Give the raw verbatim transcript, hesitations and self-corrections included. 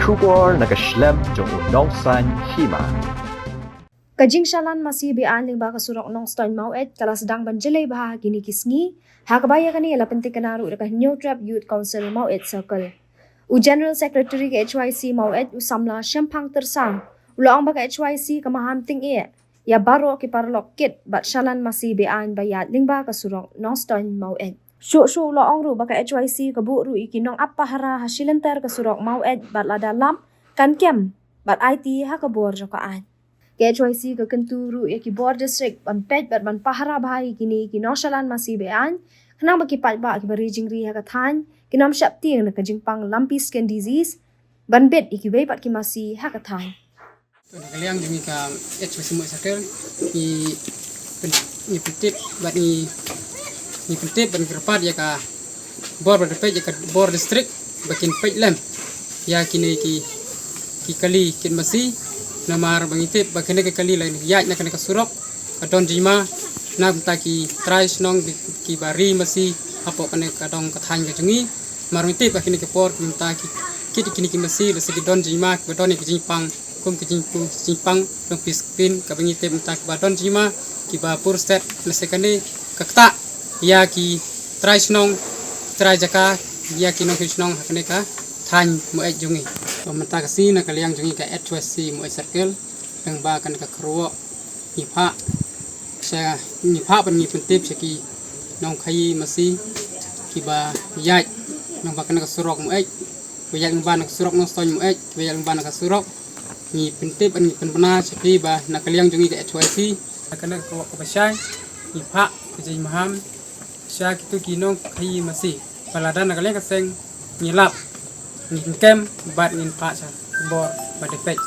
Khubor na ka shlem jong u nongsan hima. Ka jingshalan masi beaiñ lyngba ka surok Nongstoiñ Maweit ka la sdang ban jlei bha ha kine ki sngi, ha kaba ïa kane la pyntikna ruh da ka Hynñiewtrep Youth Council Maweit Circle. U General Secretary ka H Y C Maweit, u samla Shemphang Tyrsang, u la ong ba ka H Y C ka maham tyngeh ïa baroh ki paralok kit bad shalan masi beaiñ ba ïaid lyngba ka surok Nongstoiñ Maweit. Shuh shuh u la ong ruh ba ka H Y C ka buh ruh ïa ki nongap pahara ha shilynter ka surok Maweit bad lada lap kan kem bad aiti ha ka bor jong ka aiñ. Ka H Y C ka kyntu ruh ïa ki bor district ban peit bad ban pahara bha ïa kine ki nongshalan masi beaiñ, khnang ba ki paidbah kiba ri jingri ha ka thaiñ kin ym sheptieng na ka jingpang lumpy skin disease, ban bit ïa kiwei pat ki masi ha ka thaiñ. To, na ka liang jong ngi ka H Y C Maweit Circle, ngi pyn-, ngi pyntip bad ngi, ngi pyntip bad ngi kyrpad ïa ka bor bad peit ïa ka bor district ba kin peit lem ïa kine ki, ki kali kit masi, namar ba ngi tip ba kane ka kali la ïaid na kane ka surok ka don jingma na ka bynta ki trai shnong kiba ri masi hapoh kane ka dong ka thaiñ ka jong ngi. Namar ngi tip ba kine ki por ki mynta ki kit kine ki masi la sa ki don jingma kiba don ïa ki jingpang kum ki jingpang, jingpang lumpy skin kaba ngi tip mynta kiba don jingma kiba pur stet, la sa kane ka ktah ïa ki trai shnong, trai jaka, ïa ki nongshong shnong ha kane ka thaiñ Maweit jong ngi. Mynta ka sngi na ka liang jong ngi ka H Y C Maweit Circle, lyngba kane ka kyrwoh ngi phah sha, ngi phah ban ngi pyntip sha ki nongkhaïi masi kiba ïaid lyngba kane ka surok Maweit, kiba ïaid lyngba na ka surok Nongstoiñ Maweit, kiba ïaid lyngba na ka surok. Ngi pyntip ban ngi pynbna sha phi ba na ka liang jong ngi ka H Y C, na kane ka kyrwoh kaba shai, ngi phah ka jingmaham sha kito ki nongkhaïi masi ba lada na ka liang ka seng ngi lap, ngin kem bad ngin phah sha bor ba dei peit.